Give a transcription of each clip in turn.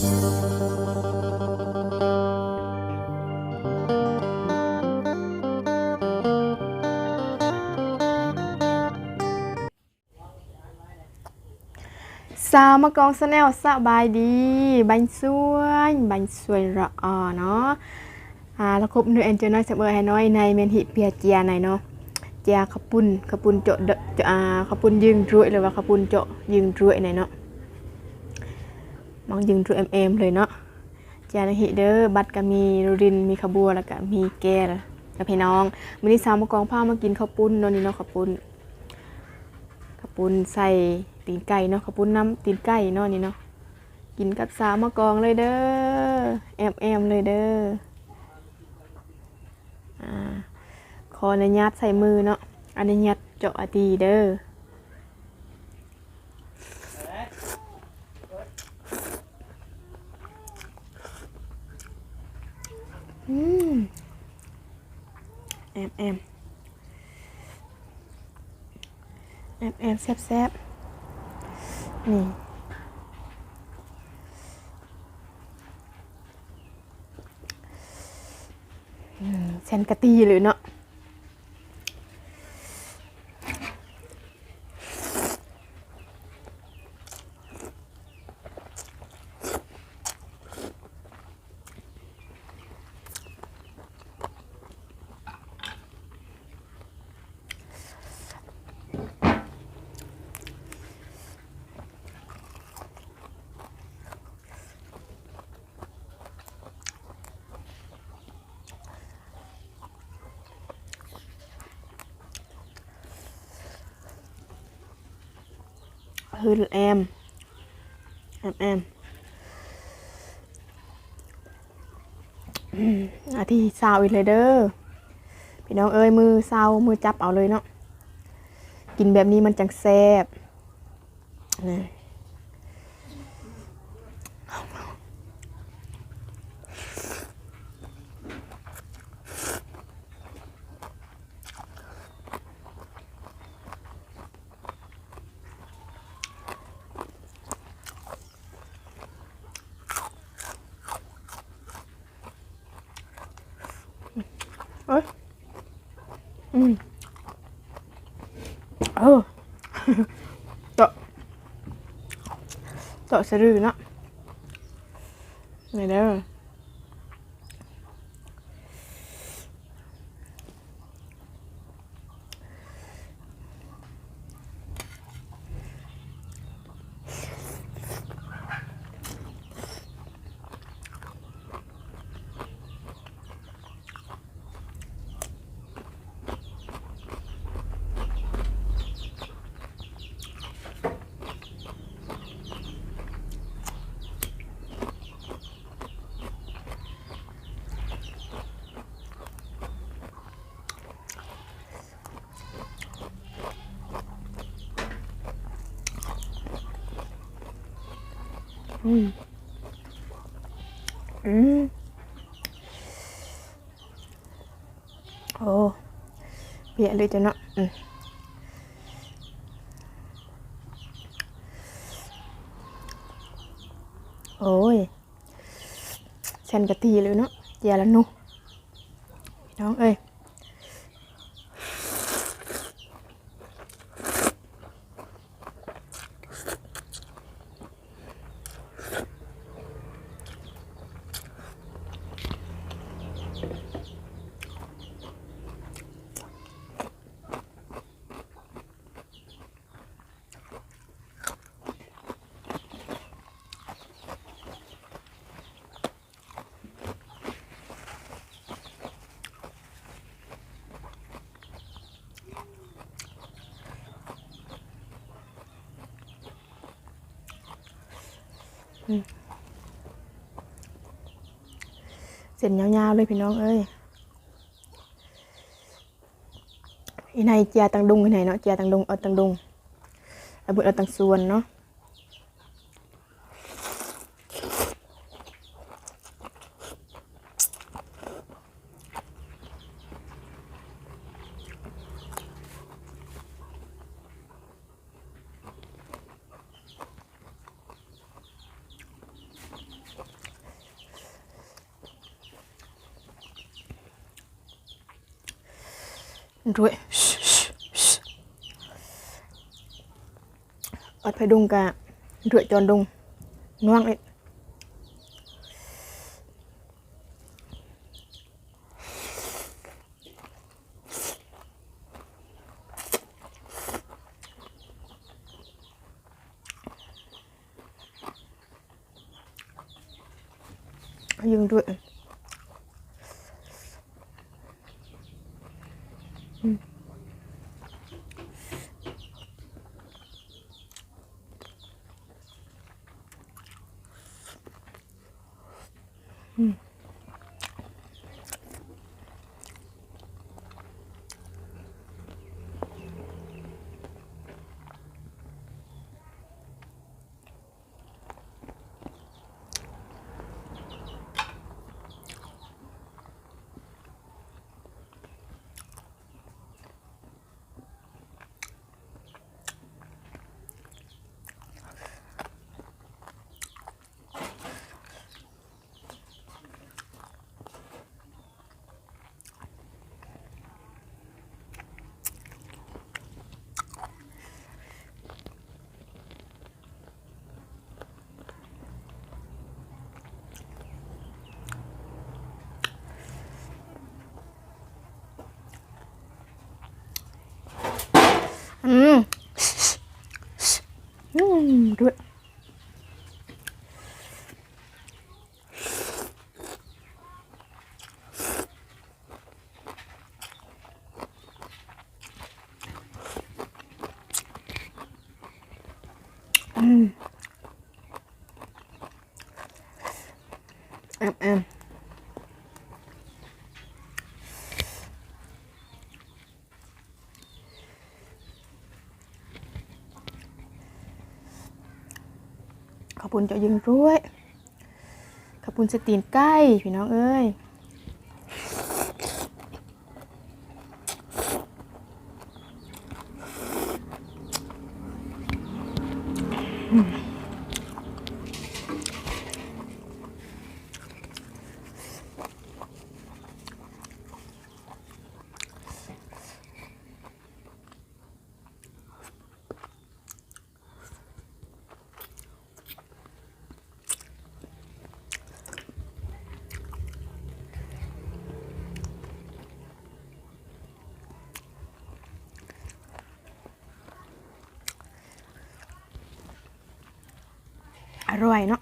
ສາວມະກອງ Channel ສະບາຍດີ ບັນຊວນ ບັນຊວນລະອາເນາະ ອ່າ ລະຄົບໜ່ວຍແອນເຈີນ້ອຍ ສະເບີໄຮນ້ອຍ ໃນແມ່ນຫິເປຍເຈຍໃນເນາະ ເຈຍເຂົ້າປຸ້ນ ເຂົ້າປຸ້ນເຈາະ ເຈາະ ອ່າ ເຂົ້າປຸ້ນຍຶງດ້ວຍ ຫຼືວ່າເຂົ້າປຸ້ນເຈາະຍຶງດ້ວຍໃນເນາະ ມັກຍຶງດ້ວຍແອມໆເລີຍເນາະ ເຈຍໃນຫິເດີ ບັດກະມີ ລູລິນ ມີຂະບົວ ແລ້ວກະມີແກລ ກັບພີ່ນ້ອງ ມື້ນີ້ສາວມະກອງພາມາກິນເຂົ້າປຸ້ນເນາະ ນີ້ເນາະ ເຂົ້າປຸ້ນ ເຂົ້າປຸ້ນໃສ່ຕີນໄກ່ເນາະ ເຂົ້າປຸ້ນນ້ຳຕີນໄກ່ເນາະ ນີ້ເນາະ ກິນກັບສາວມະກອງເລີຍເດີ ແອມໆເລີຍເດີ ອ່າ ຂໍອະນຸຍາດໃສ່ມືເນາະ ອະນຸຍາດເຈາະອາຕີເດີ ອືມ ແອມໆ ແອມໆ ແຊບໆ ນີ້ ອືມ ແຊນກະຕີເລີຍເນາະ. ຄືແອມ ແອມ ແອມ ອືມ ອາທີຊາວອີກແລ້ວເດີ ພີ່ນ້ອງເອີຍ ມື້ຊາວ ມື້ຈັບເອົາເລີຍເນາະ ກິນແບບນີ້ມັນຈັ່ງແຊບ. ເອີ ອືມ ເອີ ເຈາະ ເຈາະສະດືເນາະ ນີ້ເດີ. ອືມ ອືມ ໂອ້ ເປະເລີຍເຈົ້າເນາະ ອືມ ໂອ້ຍ ແຊນກະຕີເລີຍເນາະ ເຈຍລະນຸ ພີ່ນ້ອງເອີຍ. ອືມ ເສັ້ນຍາວໆເລີຍພີ່ນ້ອງເອີຍ. ອີ່ໄນເຈຍຕັງດຸງ ອີ່ໄນເນາະ ເຈຍຕັງດຸງ ເອົາຕັງດຸງ ລະເບີດເອົາຕັງຊວນເນາະ. ອ ດ້ວຍ ອອດໄພດຸງກະດ້ວຍຈອນດົງ ນ້ອງເອະ. ຍິງດ້ວຍ ອືມ. ອືມ ອືມ ດ້ວຍ. ອືມ ແອມໆ. ເຂົ້າປຸ້ນເຈາະເຢິງດ້ວຍ ເຂົ້າປຸ້ນໃສ່ຕີນໄກ່ ພີ່ນ້ອງເອີຍ. ອະຮ່ອຍເນາະ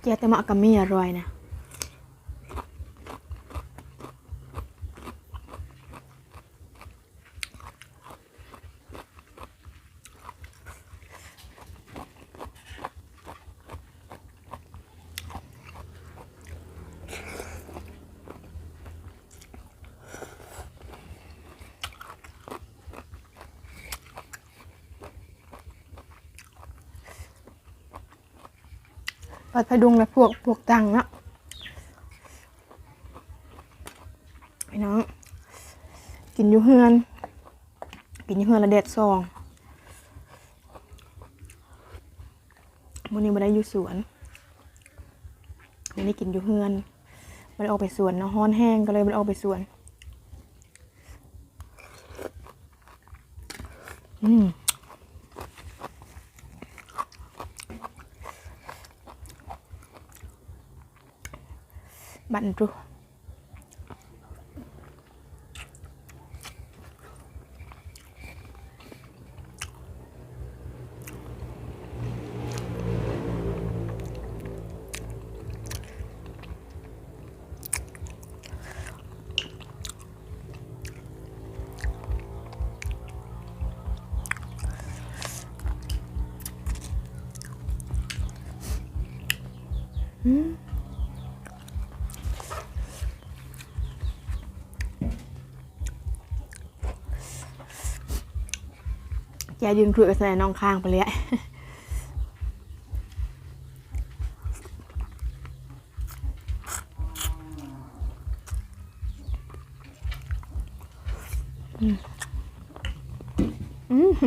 ແຈ່ວແຕ່ເໝາະກັບໝີ່ອະຮ່ອຍນະ. ວັດພະດຸງ ແລະ ພວກ ພວກຕັງເນາະ ພີ່ນ້ອງ ກິນຢູ່ເຮືອນ ກິນຢູ່ເຮືອນລະແດດສ່ອງ. ມື້ນີ້ບໍ່ໄດ້ຢູ່ສວນ ມື້ນີ້ກິນຢູ່ເຮືອນ ບໍ່ໄດ້ອອກໄປສວນເນາະ ຮ້ອນແຮງກໍເລີຍບໍ່ໄດ້ອອກໄປສວນ. ອືມ ບັນຈຸ. ອືມ ແຈວດຶງຖ້ວຍໄປໃສ່ນ້ອງຂ້າງໄປເລີຍ. ອືມ ອືມ. ອ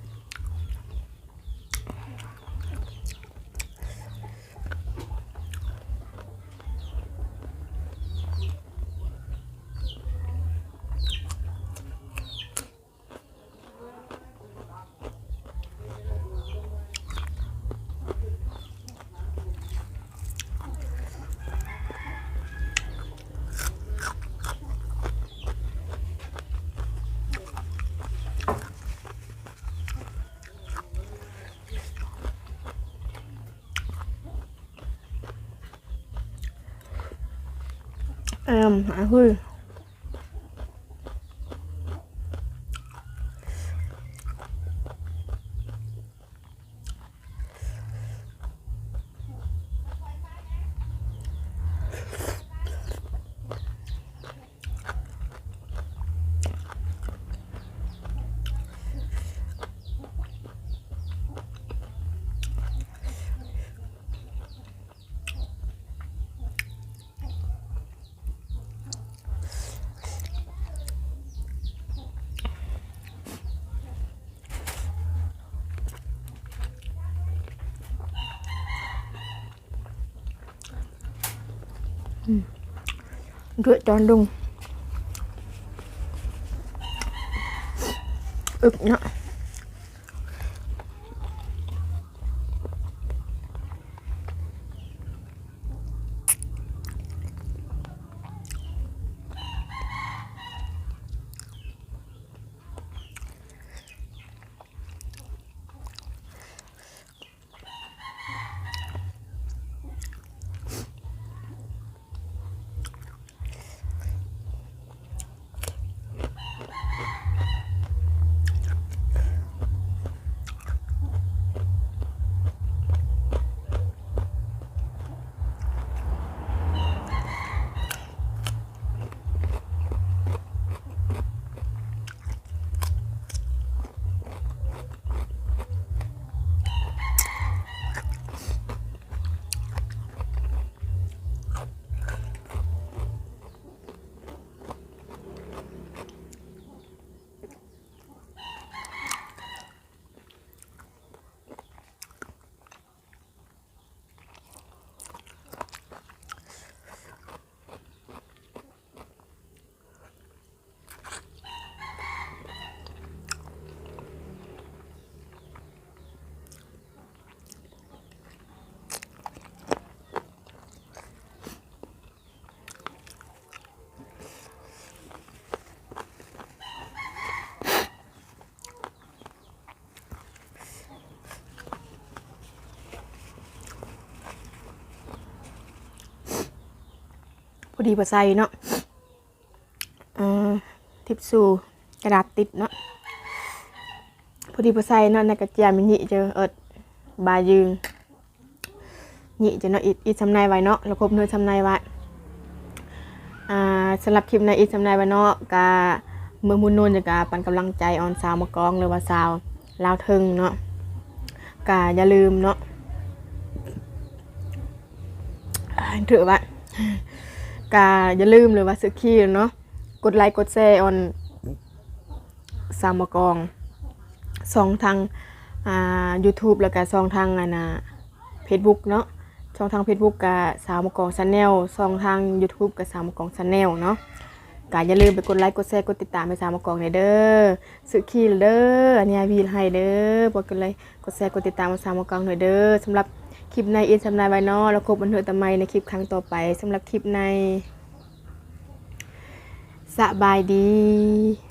ອືມ ອາ ຫື ອືມ ດ້ວຍຕອນດຸງ ອຶບເນາະ. ພໍດີພໍໃສ່ເນາະ ເອີ ທິບຊູ ກະດາດຕິດເນາະ ພໍດີພໍໃສ່ເນາະ ໃນກະຈຽມມິນິເຈີ ເອີດ ບາຍຢືງ ນີ້ຈະເນາະ ອີດ ອີດສຳໄນໄວ້ເນາະ ລະຄົບເນີດສຳໄນໄວ້ ອ່າ ສຳລັບຄລິບໃນອີດສຳໄນໄວ້ເນາະ ກະເມືອງໝູນໂນນ ຈະກະປັນກຳລັງໃຈອ່ອນສາວມະກອງ ຫຼືວ່າສາວລາວເທິງເນາະ ກະຢ່າລືມເນາະ ຖືວ່າ ກະຢ່າລືມ ຫຼືວ່າສຶກຄີເນາະ ກົດໄລກົດແຊອ່ອນ ສາວມະກອງ ຊ່ອງທາງ ອ່າ ຢູທູບ ແລ້ວກະຊ່ອງທາງ ອັນນ່າ ເຟສບຸກເນາະ ຊ່ອງທາງເຟສບຸກກະສາວມະກອງແຊນແນວ ຊ່ອງທາງຢູທູບກະສາວມະກອງແຊນແນວເນາະ ກະຢ່າລືມໄປກົດໄລກົດແຊກົດຕິດຕາມໃຫ້ສາວມະກອງແດ່ເດີ ຊຶກຄີແລ້ວເດີ ອັນນີ້ອາວີລໃຫ້ເດີ ກົດໄລກົດແຊກົດຕິດຕາມໃຫ້ສາວມະກອງແດ່ເດີ ສຳລັບຄລິບໃນອີດສຳໄນໄວ້ເນາະ ລະພົບກັນເທື່ອໃໝ່ໃນຄລິບຄັ້ງຕໍ່ໄປ ສຳລັບຄລິບໃນ ສະບາຍດີ.